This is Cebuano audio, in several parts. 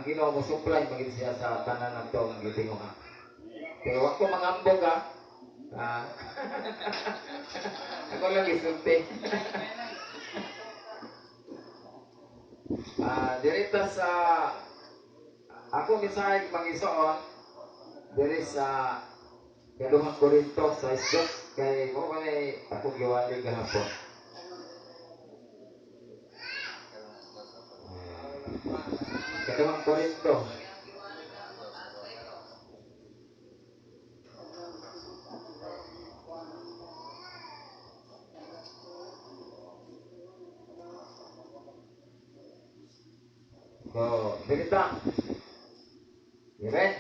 Ang Ginoo mo supply magid siya sa tanan nato nga gitinguha. Pero wa ko mangambog ha. Ah. Ako lang gisulti. Ah, dirita sa ako mensahe, mga igsoon, diri sa Kaduhang Korinto sa 6:2 kay mao man ay akong giwali gahapon. Kaduhang Korinto. So, dirita. Amen?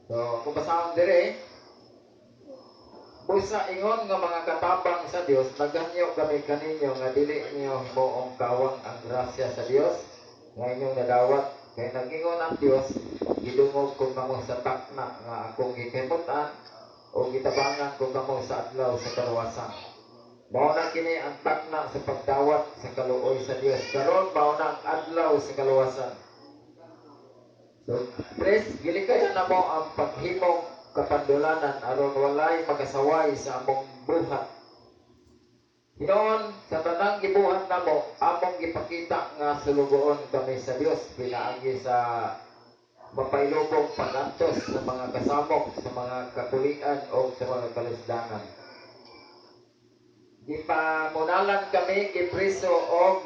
So, kung basahon dire, busa ingon nga mga katabang sa Dios, naghanyo kami kaninyo nga dili niyo himuong kawang ang grasya sa Dios nga inyong nadawat. Kay nag-ingon ang Dios, "Gidungog ko kamo sa takna nga akong gikahimut-an o gitabangan ko kamo sa adlaw sa kaluwasan." Mao na kini ang takna sa pagdawat sa kaluoy sa Dios. Karon mao na ang adlaw sa kaluwasan. So, tres, gilikayan na mo ang paghimong kapandulanan aron walay makasaway sa among buhat. Hinoon, sa tanang gibuhat namo, among gipakita nga sulugoon kami sa Dios pinaagi sa mapailubong pag-antos, sa mga kasamok, sa mga kakulian o sa mga kalisdanan. Gipamunalan kami, gipriso o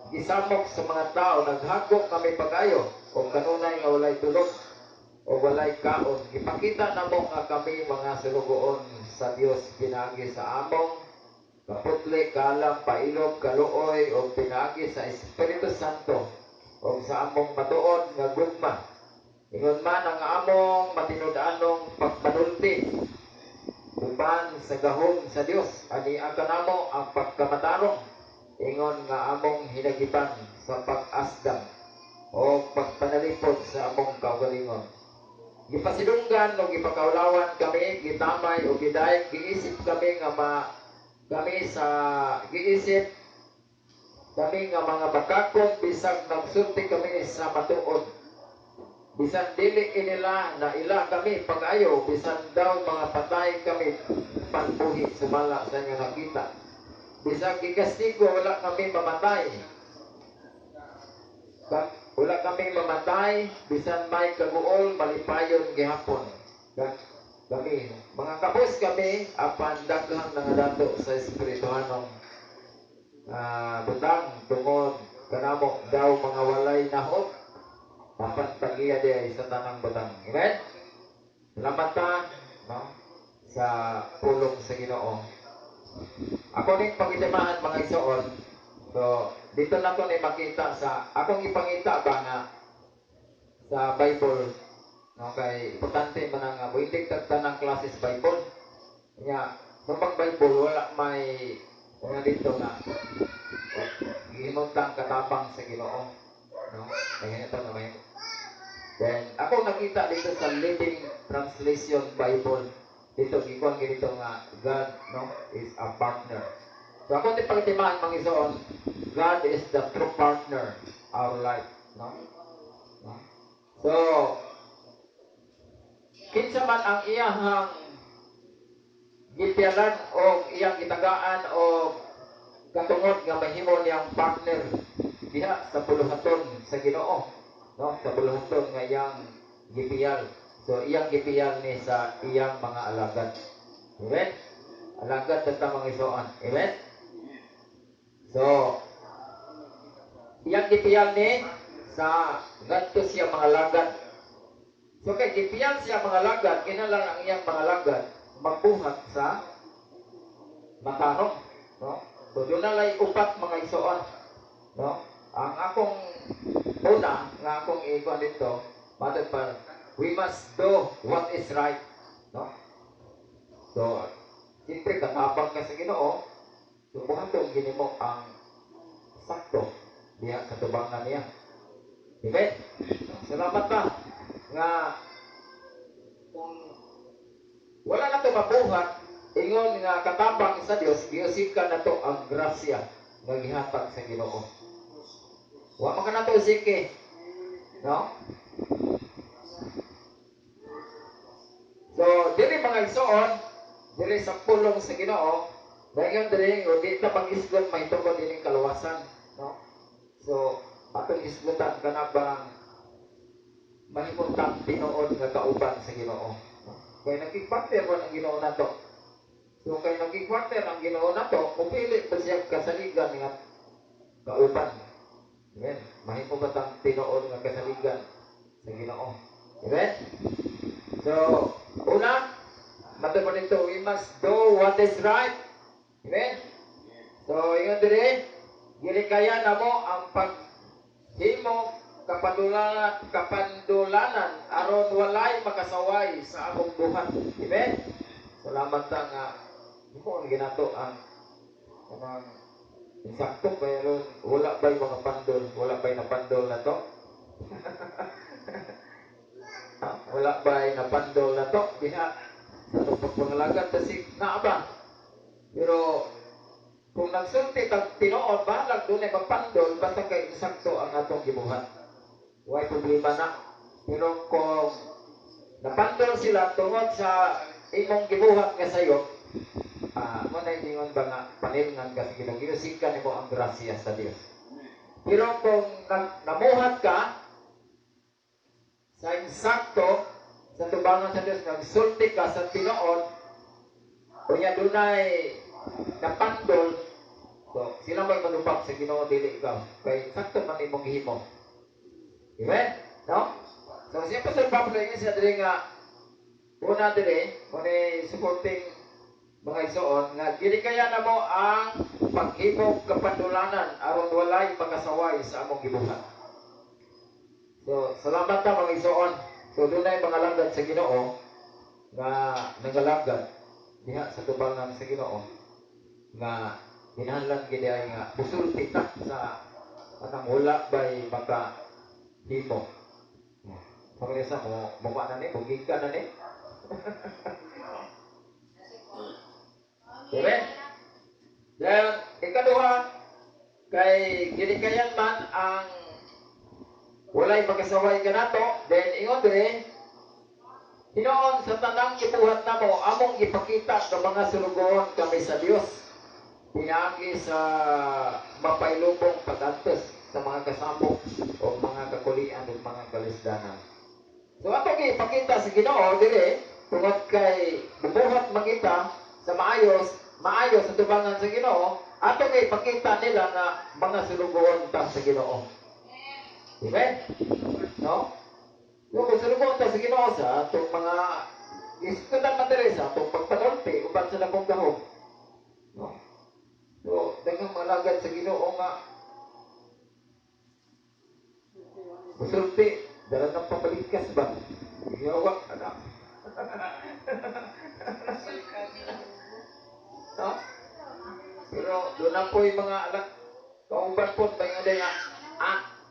gisamok sa mga tao, naghagok kami pag-ayo o kanunay nga walay tulog o walay kaon. Gipakita namo nga kami mga sulugoon sa Dios pinaagi sa among kaputli, kalam, pailob, kaluoy o pinaagi sa Espiritu Santo o sa among matuod nga gugma. Ingon man ang among matinud-anong pagpanulti uban sa gahom sa Dios, ania kanamo ang pagkamatarong ingon nga among hinagiban sa pag-asdang o pagpanalipod sa among kaugalingon. Gipasidunggan o gipakaulawan kami, gitamay o gidayeg, giisip kami nga ma kami sa giisip kami nga mga bakakon bisag nagsulti kami sa matuod. Bisan dili inila na ila kami pag-ayo, bisan daw mga patay kami panbuhi sumala sa inyo nakita. Bisag gikastigo, wala kami mamatay. Wala kami mamatay, bisan may kaguol, malipayon gihapon. Kami, mga kapos kami, apan daghang nangadato sa espirituhanong butang tungod kanamo daw mga walay nahot apan tagiya di ay sa tanang butang. Amen? Salamat ta, no, sa pulong sa Ginoo. Ako ning pagitimahan, mga igsoon. So, dito na to ni makita sa akong ipangita ba nga sa Bible, no, kay importante man ang buhitig tag tanang classes Bible. Nya, nung Bible wala may mga dito nga gihimong katabang sa Ginoo, no? May ito nga may. Then ako nakita dito sa Living Translation Bible dito, gikuan dito nga God, no, is a partner. So ako di pagtimaan, mga igsoon, God is the true partner our life, no? No? So kinsa man ang iyahang gipialan o iyang gitagaan o katungod nga mahimo niyang partner diha sa buluhaton sa Ginoo, no, sa buluhaton nga iyang gipiyal. So iyang gipiyal ni sa iyang mga alagad. Amen. Alagad ta, mga igsoon. Amen. So iyang gipiyal ni sa ngadto siya mga alagad. So kay gipiyal siya mga alagad, kinahanglan ang iyang mga alagad magbuhat sa matarong, no? So doon na lay upat, mga igsoon, no? Ang akong una nga akong ikuan dito, matod pa, we must do what is right, no? So siyempre katabang ka sa Ginoo, so buhaton gini mo ang sakto diha sa tubangan niya. Amen. Salamat ta nga kung wala na to mabuhat ingon nga katabang sa Dios, giusikan na to ang grasya nga gihatag sa Ginoo. Wa man ka nato siki. No? So, dili mga igsoon, dili sa pulong sa Ginoo, dayon dili o di ta pag-isgot mahitungod ining kaluwasan, no? So, atong isgutan kana bang mahimong tang tinuod nga kauban sa Ginoo. No? Kay nakigpartner man ang Ginoo nato. So kay nakigpartner ang Ginoo nato, mupili pa siya kasaligan nga kauban. Amen. Mahimo ba tang tinuod nga kasaligan sa Ginoo? Amen. So, una, matod pa dito, we must do what is right. Amen. So, ingon dire, gilikayan na mo ang paghimo kapandulanan aron walay makasaway sa among buhat. Amen. Salamat ta nga himo ang ginato ang kanang insakto, pero wala ba'y mga pandol, wala ba'y napandol na to? Ha? Wala ba'y napandol na to? Diha sa itong pagpangalagad kasi naa ba? Pero kung nagsulti tag tinuod, bahalag dunay mapandol basta kay insakto ang atong gibuhat. Way problema na. Pero kung napandol sila tungod sa imong gibuhat nga sayo, mo na ingon ba nga panilngan ka sa Ginoo, giusikan nimo ang grasya sa Dios. Pero kung namuhat ka sa insakto sa tubangan sa Dios, nagsulti ka sa tinuod, unya dunay napandol, so sila may manubak sa Ginoo, dili ikaw. Kay sakto man imong gihimo. Amen? No? So si Apostol Pablo ingon siya diri nga una diri, muna supporting mga igsoon nga gilikaya na mo ang paghimog kapandulanan aron walay makasaway sa among gibuhat. So salamat ta mga igsoon. So dunay mga langgad sa Ginoo nga nangalagad diha sa tubangan sa Ginoo nga kinahanglan gid ay nga musulti ta sa anang wala bay maka himo. Pag mo mukha na ni, mugika na ni. Amen? Then, ikaduha, kay ginikayan man ang walay makasaway kanato, then ingon dire, hinoon sa tanang gibuhat namo, among gipakita sa mga sulugoon kami sa Dios, pinaagi sa mapailubong pag-antos sa mga kasamok o mga kakulian o mga kalisdanan. So ato gipakita sa Ginoo dire, tungod kay bubuhat makita sa maayos, maayo sa tubangan sa Ginoo, ato gipakita nila nga mga sulugoon ta sa Ginoo. Amen? No? So kung sulugoon ta sa Ginoo sa atong mga iskutan man dire sa atong pagpanulti uban sa dakong gahom. No? So daghang malagad sa Ginoo nga musulti, dala ng pabalikas ba? Yawa, anak. No? Pero doon na po yung mga alak, kauban po, ba yung nga,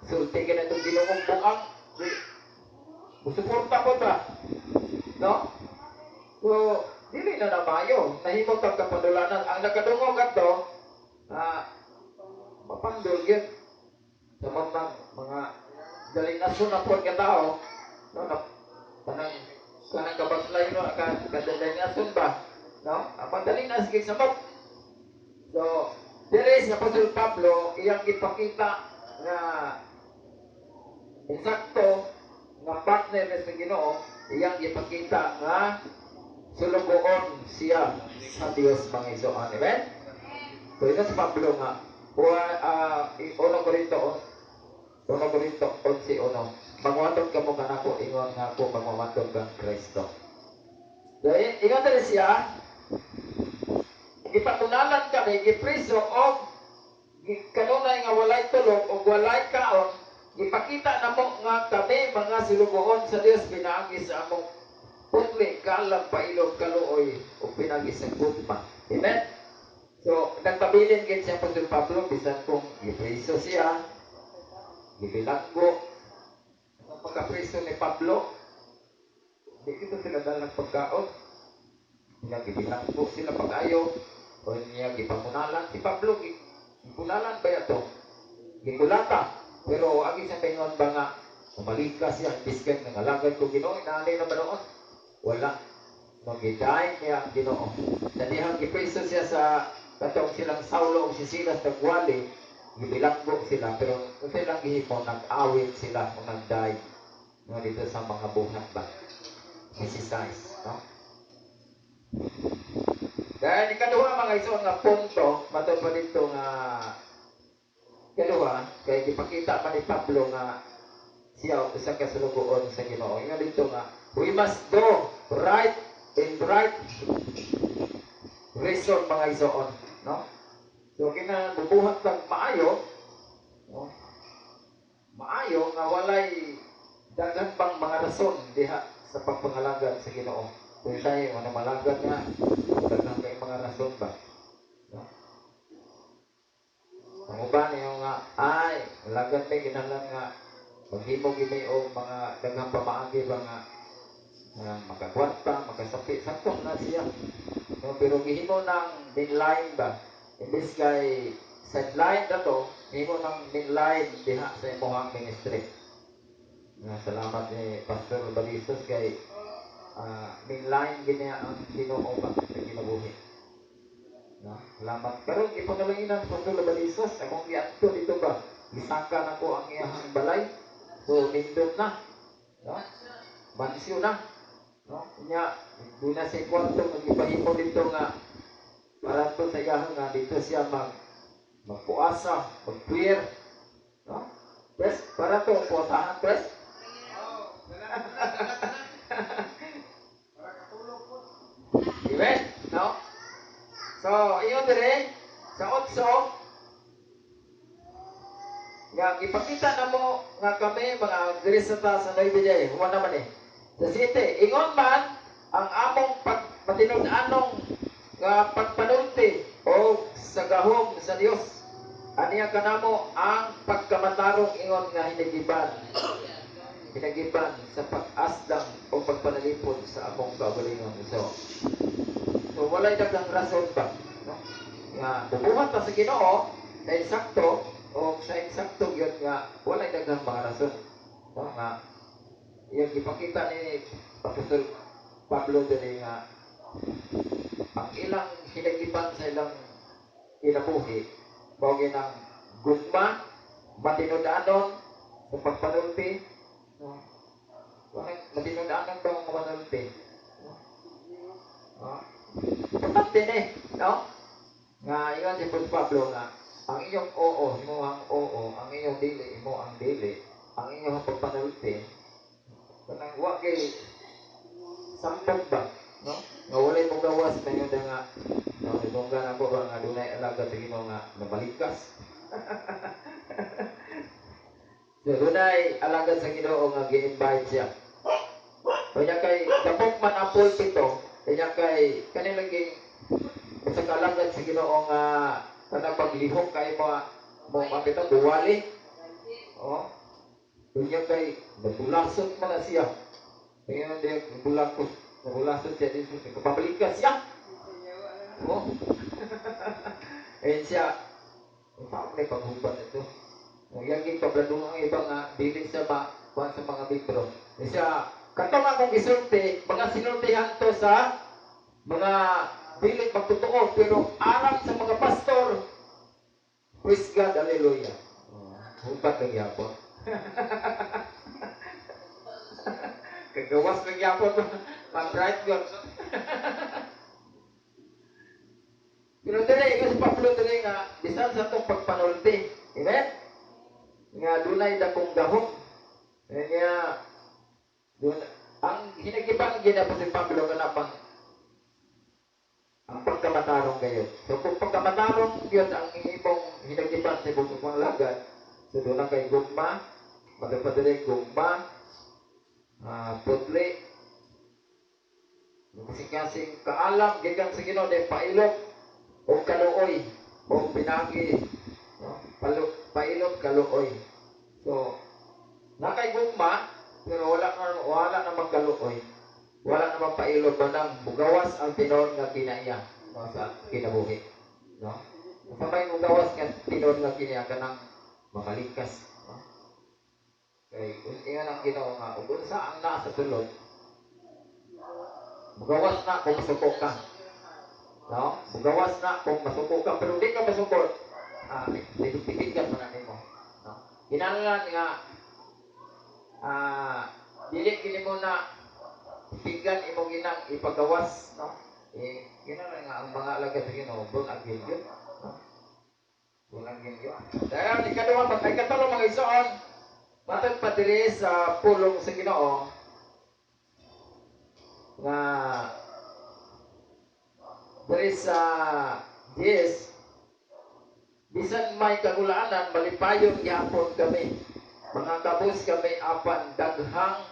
sulti ka na itong Ginoong buang. Musuporta po ba? No? So, dili na namayo. Nahimot ang kapandulanan. Ang nakadungog ato, mapandol yun. Sa mga dalinaso na po nga tao, no, na, kanang kanang kabaslay no, kadalinason ba? No? Ang pagdalinas kay samot. So, dire si Apostol Pablo iyang gipakita nga insakto nga partner ni sa Ginoo, iyang gipakita nga sulugoon siya sa Dios mga igsoon. Amen? So ito si Pablo nga 1 Corinto 1 Corinto 11:1, "Mangwaton kamo kanako ingon nga ako mangwaton kang Kristo." So ingon diri siya, gipatunalan kami, gipriso og kanunay nga walay tulog og walay kaon, gipakita namo nga kami mga sulugoon sa Dios pinaagi sa among putli, kalam, pailog, kaluoy ug pinaagi sa gugma. Amen? So nagpabilin gid si Apostol Pablo bisan kung gipriso siya, gibilanggo. Ang pagkapriso ni Pablo, di ito sila dalang pagkaon. Niya gibilanggo sila pag-ayo, o niya gipamunalan si Pablo, gipunalan ba ito? Gikulata. Pero agi sa pingon ba nga mamalikas siya, biskan nga ngalagad ko Ginoo, inaani na ba noon? Wala. Magidaig niya ang Ginoo. Sa dihang gipriso siya sa katong silang Saulo ug si Silas nagwali, gibilanggo sila, pero kung silang gihimo, nag-awit sila o nagdaig, no, dito sa mga buhat ba? 16, no? Dahil ikaduha, mga igsoon, nga punto, matod pa dito nga kaduha, kay gipakita pa ni Pablo nga siya usa ka sulugoon sa Ginoo. Nga dito nga, we must do right in right reason, mga igsoon, no? So kina bubuhat kag maayo, no? Maayo nga walay daghan pang mga rason diha sa pagpangalagad sa Ginoo. Kung tayo mga malagad nga daghan kay mga rason ba, no? Ang uban yung nga ay lagad may kinahanglan nga maghimo gini og mga daghang pamaagi ba nga nga makakwarta, makasapi, sakto na siya. No, pero gihimo ng mainline ba? Imbes kay sideline na to, himo ng mainline diha sa imong ministry. Nga salamat ni Pastor Balisos kay mainline gini ang Ginoo ba sa kinabuhi. No? Salamat. Karon ipanalangin Pastor Balisos, akong giadto dito ba? Gisaka na ko ang iyang balay. So nindot na. No? Mansyon na. No? Nya, doon na sa kwarto nga gipahimo dito nga para to sa iyang nga dito siya magpuasa, magprayer. No? Pres, para to puasahan, pres. Oh, dala, dala, dala. Para katulog po. Amen? No? So, iyon dire sa 8 nga ipakita na mo nga kami mga diri sa ta sa 9 day, human naman eh. Sa 7, ingon man ang among pag matinud-anong nga pagpanulti o sa gahom sa Dios. Aniya kanamo ang pagkamatarong ingon nga hinagiban. Hinagiban sa pag-asdang o pagpanalipod sa among kaugalingon. So walay daghang rason ba, no? Nga bubuhat ta sa Ginoo sa insakto o sa insakto gyud nga walay daghang mga rason. No? Nga iyang gipakita ni Apostol Pablo diri nga ang ilang hinagiban sa ilang kinabuhi mao ng gugma, matinud-anon sa pagpanulti, no? Walang matinud-anon ba ang panulti? No? No? Importante ni, no? Nga ingon si Apostol Pablo nga ang inyong oo, imo ang oo, ang inyong dili, imo ang dili, ang inyong pagpanulti, kanang wa kay sampog ba, no? Nga walay mo gawas na yun nga, no, ibongga na ko ba nga dunay alagad sa Ginoo nga nabalikas. So, dunay alagad sa Ginoo nga gi-invite siya. Kanya kay dapok man ang pulpito, kanya kay kanilang gi usa ka alagad sa Ginoo nga kanang paglihok kay mo mo mapita buwali. Oh. Kanya kay nabulasot man na siya. Kaya di nabulakot, nabulasot siya dito, kapabalikas siya. Oh. Ayun siya, saan may paghubat ito? Ang iyang pabladong ang iba nga, dili siya ba, kuhan sa mga mikro. Siya, katong akong gisulti, mga sinultihan to sa mga dili magtotoo, pero aram sa mga pastor. Praise God, hallelujah. Oh, hubat lang yapon. Kagawas lang yapon, mag-bright God. Pero dili, ikaw sa Pablo dili nga, bisan sa itong pagpanulti. Amen? Nga dunay dakong gahom. Nga, dun, ang hinagibang ginapos si Pablo nga napang ang pagkamatarong gayon. So kung pagkamatarong yun ang imong hinagiban sa imong panglagan, so doon ang kay gugma, magpapadali gugma, putli, kasing-kasing kaalam, gikan sa Ginoo, dahil pailok, o kaluoy, o pinagi, no? Pailok, kaluoy. So, nakay gugma, pero wala namang kaluoy. Wala namang pailok ba nang bugawas ang tinon nga kinaiya, no, sa kinabuhi. No? Sa may mugawas nga tinon nga kinaiya kanang mamalikas. No? Kay ingon ang Ginoo nga ug unsa ang naa sa sulod, mugawas na kung masuko ka. No? Mugawas na kung masuko ka, pero di ka masuko, pipigyan mo na nimo. No? Kinahanglan nga dili kini mo na pipigyan imong ginang ipagawas, no? Eh, kinahanglan nga ang mga alagad sa Ginoo born again yun. No? Born again yun. Dahil ikaduha, ay ikatulo, mga igsoon, matag pa diri sa pulong sa Ginoo nga diri sa 10, bisan may kagulaanan, malipayon gihapon kami, mga kabus kami apan daghang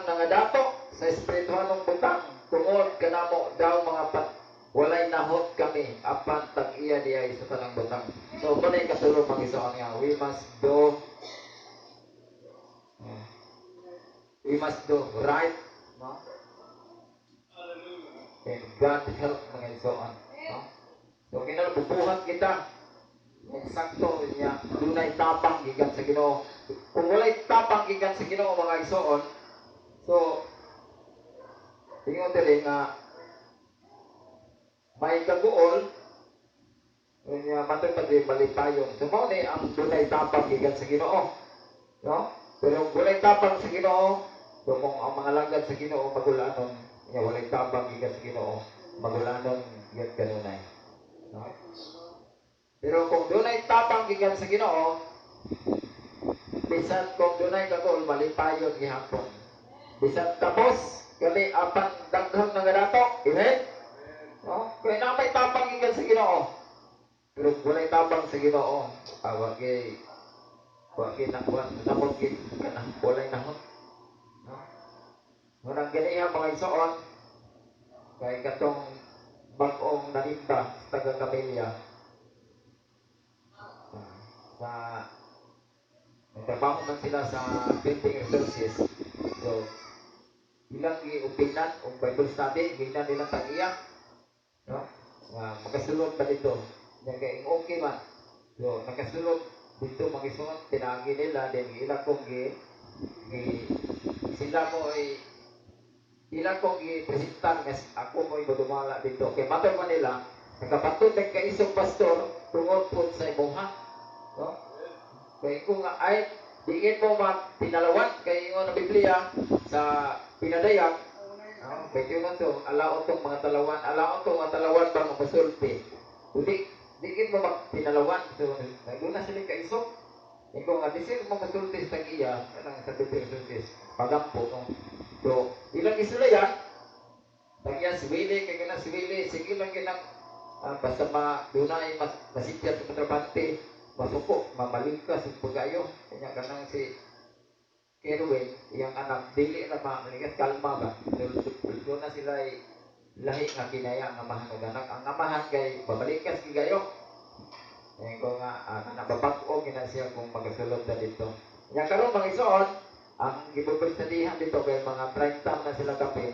nangadato sa espirituhanong butang tungod kanamo. Daw mga pat walay nahot kami apan tag-iya diay sa tanang butang. So mao na ikatulo, mga igsoon, nga we must do right, no? And God help, mga igsoon, no? So kinahanglan bubuhat kita sakto niya, dunay tapang gikan sa Ginoo. Kung walay tapang gikan sa Ginoo, mga igsoon, so ingon diri nga may kaguol niya, matod pa diri malipayon. So mao ni ang dunay tapang gikan sa Ginoo, no? Pero kung walay tapang sa Ginoo, so kung ang mga alagad sa Ginoo magulanon niya, walay tapang gikan sa Ginoo, magulanon gyud kanunay, no? Pero kung dunay tapang gikan sa Ginoo, bisan kung dunay kaguol, malipayon gihapon. Bisan tapos kami apan daghang nangadato. Amen. No? Kaya na may tapang gikan sa Ginoo. Pero kung walay tabang sa Ginoo, wa kay nakuha namot gid kana walay nahot. No? Ngunang ganiha, mga igsoon, kay katong bag-ong nanimba sa taga Camellia, sa nagtrabaho man sila sa building resources. So, ilang gi-openan og Bible study, ginan nilang tag-iya. No? Nga makasulod ba dito? Nya kay okay man. So, nakasulod dito, mga igsoon, pinaagi nila, then ila kong gi sila mo ay ila kong gi-presentar nga ako mo modumala dito. Kay matod man nila, nakabatod ang kaisog pastor tungod po sa imuha. No? Kay kung nga ay diin mo magpinalawan, kay ingon ang Biblia sa pinadayag, no? Kay ingon to, alaot tong mga talawan, alaot tong mga talawan ba nga mosulti. Uli, diin mo magpinalawan. So, naguna sila kaisog. Ikaw nga, disin mo masulti sa tag-iya, kanang sa Biblia sultis, pagampo, no? So, ilang isulayan, tag-iya si Willie, kay kana si Willie, sige lang ginang, basta ma, dunay mas, masikyat sa kontrabante, masuko, mamalikas sa pagayo. Kanya kanang si Kerwin, iyang anak, dili na mamalikas, kalma ba? So, doon na sila ay lahi nga kinaya ang amahan ug anak. Ang amahan kay babalikas gigayo. Eh ko nga nababag-o gina siya kung magasulod na dito. Nya karon, mga igsoon, ang gibubristadihan dito kay mga 30 na sila kapin.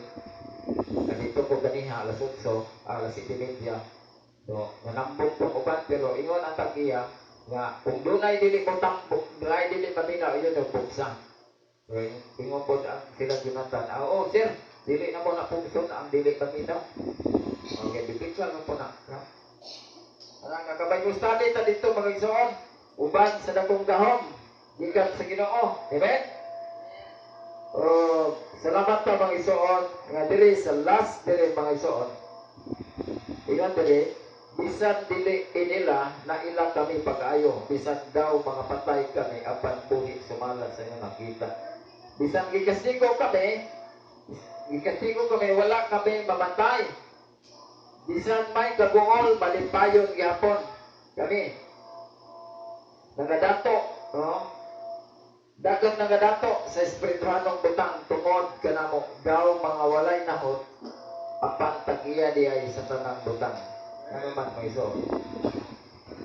Nandito ko ganiha alas 8, alas 7:30. So, nanambok tong uban, pero ingon ang tag-iya nga kung dunay dili mo tambok, dunay dili maminaw, iyon ang buksa. So, ingon po ang sila Jonathan, "Ah, oh, sir, dili na mo na pugson ang dili maminaw." Okay, bibigyan mo po na. No? Ang naka-Bible study ta dito, mga igsoon, uban sa dakong gahom gikan sa Ginoo. Amen? Oh, salamat ta, mga igsoon, nga diri sa last diri, mga igsoon. Ingon diri, bisan dili inila na ila kami pag-ayo, bisan daw mga patay kami apan buhi sumala sa inyo nakita. Bisan gikastigo kami, wala kami mamatay. Bisan may kaguol, malipayon gihapon kami. Nagadato, no? Dagat nagadato sa espirituhanong butang tungod kanamo. Daw mga walay nahot apan tag-iya di ay sa tanang butang. Ano man mo iso?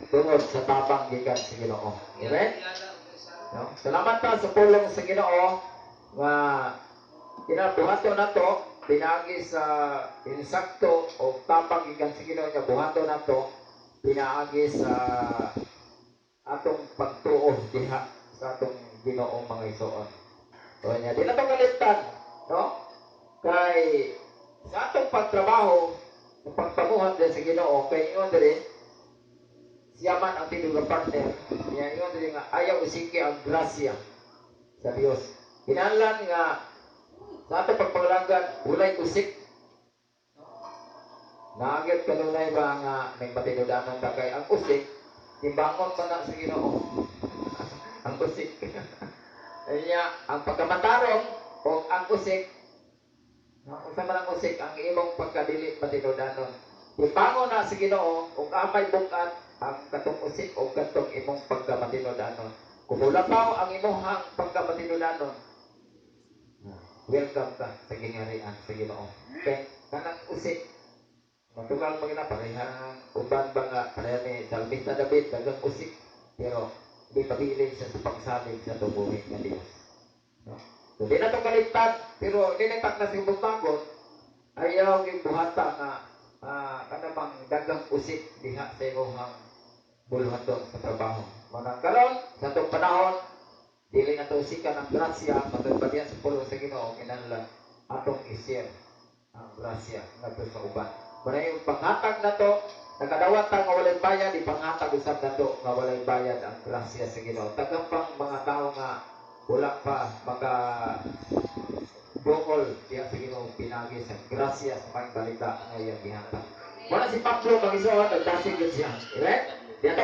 Tungod sa tabang gikan sa Ginoo. Amen? No? Salamat ta sa pulong sa Ginoo nga kinabuhaton nato pinaagi sa insakto o tapang gikan sa Ginoo nga buhaton nato pinaagi sa atong pagtuo. diha sa atong Ginoo, mga igsoon. So nya di na to kalimtan, no? Kay sa atong pagtrabaho, sa pagpamuhat din sa Ginoo, kay ingon diri siya man ang tinuod nga partner. Niya ingon diri nga ayaw usiki ang grasya sa Dios. Kinahanglan nga sa atong pagpangalagad walay usik. Naagyat kanunay ba nga may matinudanon ta, kay ang usik timbangon man na sa Ginoo ang usik. Kanya ang pagkamatarong o ang usik, no, unsa man ang usik, ang imong pagkadili matinudanon. Timbangon na sa Ginoo ug amay bukat ang katong usik o katong imong pagkamatinudanon. Kung mulapaw ang imong pagkamatinudanon, welcome ka sa gingharian sa Ginoo. Kay kanang usik, matugal mo gina parehang uban ba nga pareha ni Salmista David, daghang usik pero di pabilin siya sa pagsalig sa tungbuhi nga Dios. No? So di na to kalimtan, pero di na takna sa bugtagon, ayaw yung buhata nga kanamang daghang usik diha sa imong buluhaton sa trabaho. Manang karon sa atong panahon, dili na to usikan ang grasya, matod pa diha sa pulong sa Ginoo, kinahanglan atong i-share ang grasya ngadto sa uban. Muna yung panghatag na to, nakadawat ta nga walay bayad, ipanghatag usab nato nga walay bayad ang grasya sa Ginoo. Tagang pang mga tao nga wala pa maka dukol diha sa Ginoo pinagi sa grasya sa maayong balita nga iyang gihatag. Wala si Pablo, mag-isuon, nagdasig yun siya. Amen? Diha.